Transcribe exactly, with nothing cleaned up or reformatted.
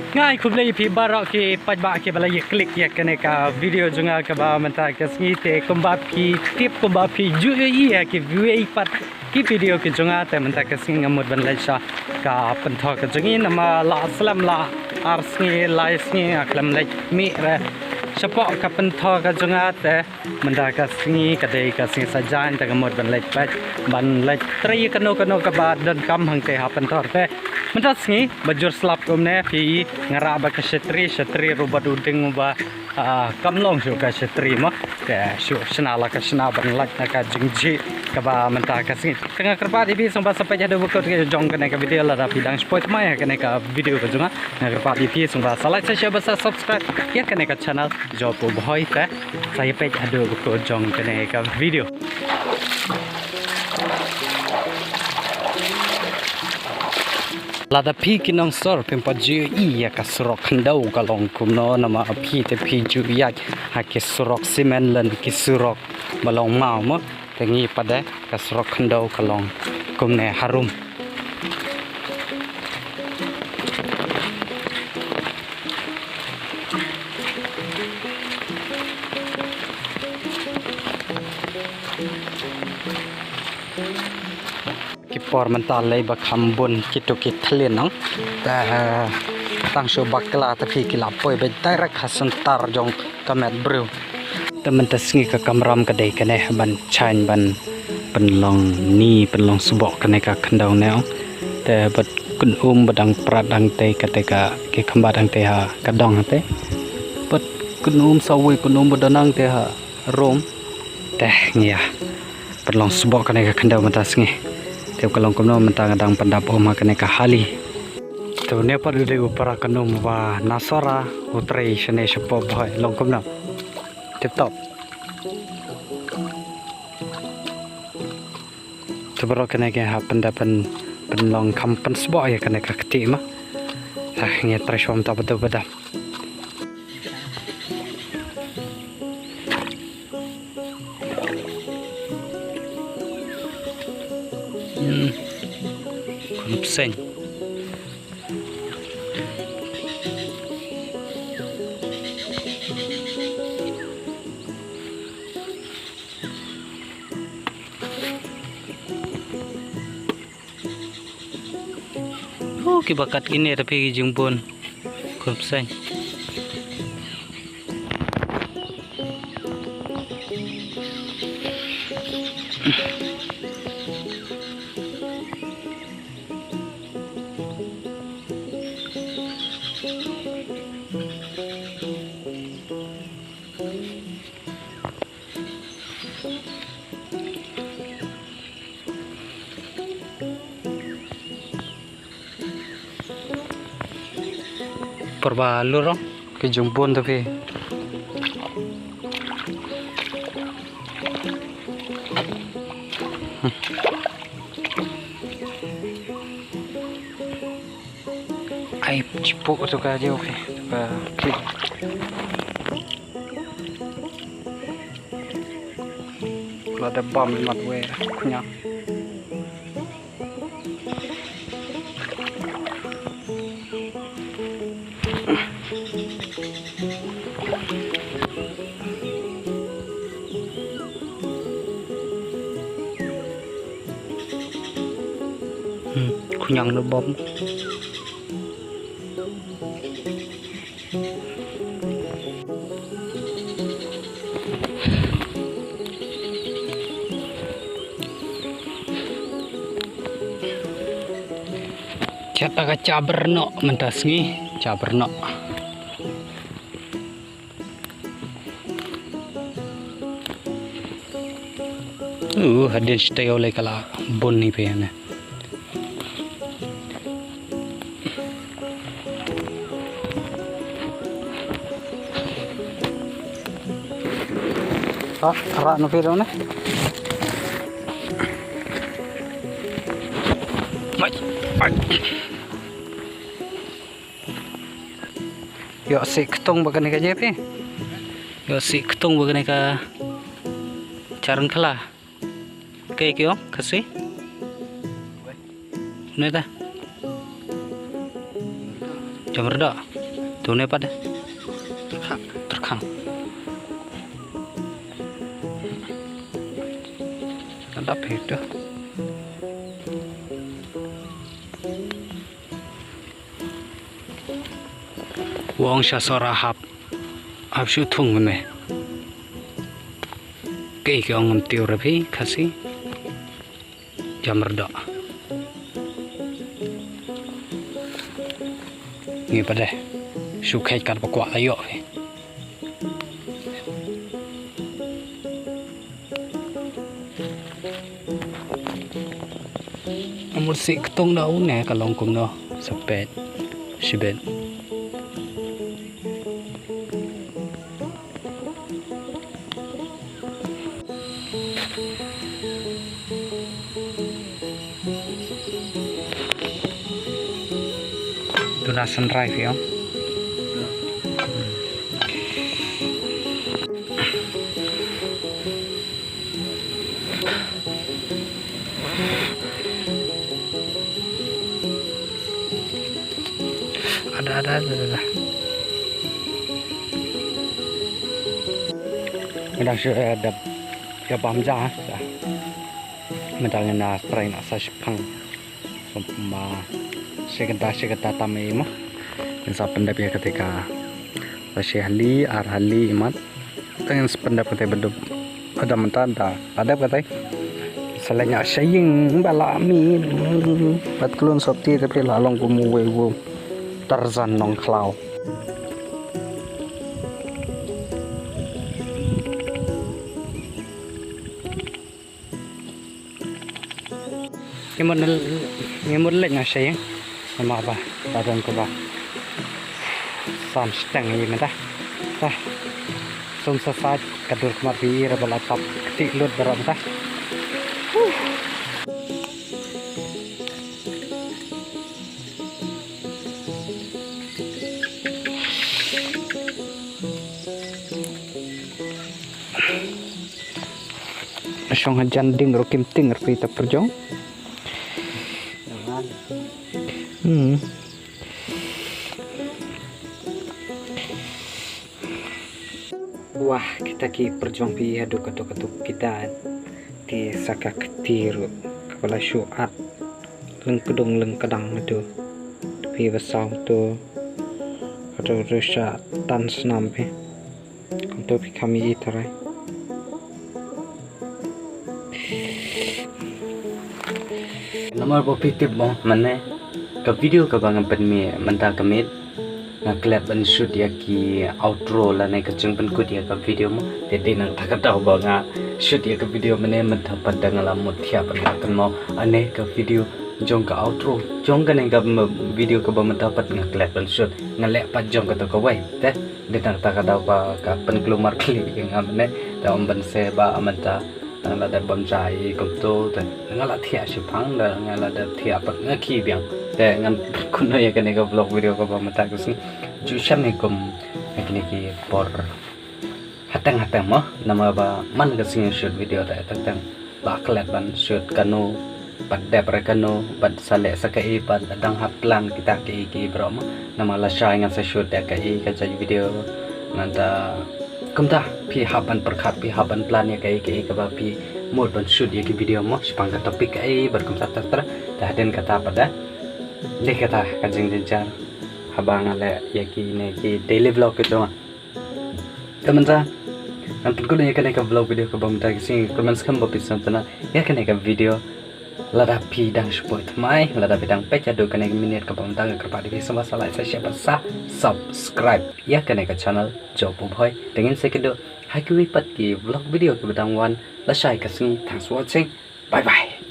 Nga ai khublei ïa phi baroh ki paidbah kiba la ïa click ïa kane ka video jong nga kaba mynta ka sngi te kumba phi tip kumba phi ju ïohi ïa kiwei pat ki video ki jong nga te mynta ka sngi nga mut ban leit sha ka pynthor ka jong ngi namar la slem la ar sngi lai sngi nga khlem leit mih re shapoh ka pynthor ka jong nga te mynta ka sngi ka dei ka sngi saitjaiñ te nga mut ban leit peit ban leit trei kano kano kaba donkam hangtei ha pynthor te mynta sngi ba jur slap kumne phi nga rah ba ka shatri shatri rubat u ding ba ah, kam long shuh ka shatri mo te shuh shna la ka shna ban lait na ka jingjih kaba mynta ka sngi te nga kyrpad ïa phi sngewbha sa peit haduh ba kut ka jong kane ka video lada phi dang shu poi thymmai ha kane ka video ka jong nga nga kyrpad ïa phi sngewbha sa like sa share bad sa subscribe ïa kane ka channel Job U Bhoi te sa ïa peit haduh ba kut jong kane ka video. Lada phi ki nongsor phim pat ju ïohi ïa ka surok khyndew ka long kumno namar phi te phi ju ïaid ha ki surok simen lane ki surok ba long maw mo te ngi pat de ka surok khyndew ka long kumne harum. Ki por mynta lei ba kham bun kitu ki thlien nong. Te tang shu bakla te phi ki la poi ba direct ha center jong ka met briew. Te mynta sngi ka kamram ka dei kane ban shaiñ ban pynlong ni pynlong sboh kane ka khyndew ne ong. Te bad kynum ba dang prat dang tei kate ka ki khamba dang tei ha ka dong hate. Bad kynum sa wei kynum ba dang tei ha rum. Te ngi ïa pynlong sboh kane ka khyndew mynta sngi. Te ka long kumno mynta nga dang pyndap um ha kane ka hali. Te une pat u dei u para kynum ba na sora u trei shane shapoh Bhoi long kumno. Tip top. Te baroh kane ki hap pyndap pyn pynlong kham pynsboh ïa kane ka kti ma. Ah ngi trei shwa mynta ba dei ba dap. Hmm. Khun bseiñ. Oh, kiba kat kine tapi ki jingbun. Khun bseiñ. Por ba luro ki jingbun to phi. Ai, chipok to ka jo phi. To ka ki. La da bam mat we khñiang. Hmm, khñiang da bam. Chat ka cha bernok mynta sngi, cha bernok. Uh, hadien shteo lai kala bun ni pe ne. Ah, rak no phi ne. Mai, mai. Yo si ketung ba kane ka je phi. Yo si ketung ba kane ka charang kala. Kei kyo kasi. Neta. Jamrda. Tu ne pat de. Tyrkhang. Tyrkhang. Adap hi tu. Wong sha sora hap. Hap shu thung me. Kei ki ong ngam tiu ra phi Khasi. Jam rdo. Ngi pat de. Shu kheit kat ba kwah la ïoh hi. Amul si ktong da une ka long kumno. Sapet. Shibet. Tuna sunrise ya. Ada, ada, ada, ada. Nga dang shu, eh, dap ïa bam ja, ha. Mynta ngan, ah, try na sa shipang. Sum ma shi kynta, shi kynta tam ei mo. Ngan sa pyndep ïa kata ka. Sa shi hali, ar hali mat. Tang ngan sa pyndep kata ba dep. Ba dep mynta da. Ba dep kata. Sa leit na sha ïing ba la mih. Ba tlun sop ti te phi la long kum uwei u Tarzan Nongkhlaw. Ngi mut, ngi mut leit na sha ïing. Namar ba, ba don kaba sam steng ïa mynta. Ta. Sum sa sa ka dur khmat phi ïa ba la tap kti lut baroh mynta. Shong hajan ding ruh kim ting ruh phi ta pyrjong. Hmm. Wah, kita ki pyrjong phi haduh kato kato kita. Te sa ka kti ruh kaba la shu at lyngkdong lyngkdang haduh. Te phi ba saw to haduh ruh sha tan snam phi. Kumto phi kham ïohi tharai. Namar ba phi tip mo, mane ka video kaba ngan pynmih mynta ka miet nga klet ban shoot ïa ki outro lane ka jingpynkut ïa ka video mo. Te dei nangta ka daw ba nga shoot ïa ka video, mane mynta pat da nga la mut thiah pat nga kynmaw ane ka video jong ka outro jong kane ka video kaba mynta pat nga klet ban shoot, nga leh pat jong kato kawei. Te dei nangta ka daw ba ka pynkulmar kli ïa nga, mane da ym ban se ba mynta nga la dep bam ja ïa kumto, te nga la thiah shiphang, da nga la dep thiah pat nga khie biang. Te ngan kynnoh ïa kane ka vlog video kaba mynta ka sngi. Ju shem ne kum ha kine ki por hateng hateng mo, namar ba man ka sngi shoot video te teng teng ba klet ban shoot kano, pat dep re kano, pat sa leh sa kaei, pat dang hap plan kita kiei kiei baroh mo. Namar lashai ngan sa shoot da kaei ka jait video. Mynta kumta phi hap ban pyrkhat, phi hap ban plan ïa kaei kaei kaba phi mut ban shoot ïa ki video mo, shaphang ka topic kaei bad kumta ter ter. Te hadien kata pat da dei kata ka jingjynjar haba nga leh ïa kine ki daily vlog ki jong nga. Te mynta ngan pynkut ïa kane ka vlog video kaba mynta ka sngi. Kyrmen skhem ba phi sngewtynnat ïa kane ka video. Lada phi dang shu poi thymmai, lada phi dang peit haduh kane ka minit kaba mynta, nga kyrpad ïa phi sngewbha sa like, sa share bad sa subscribe ïa kane ka channel jong u Bhoi. Te ngin sa ïakynduh ha kiwei pat ki vlog video kiba dang wan. Lashai ka sngi. Thanks for watching. Bye bye.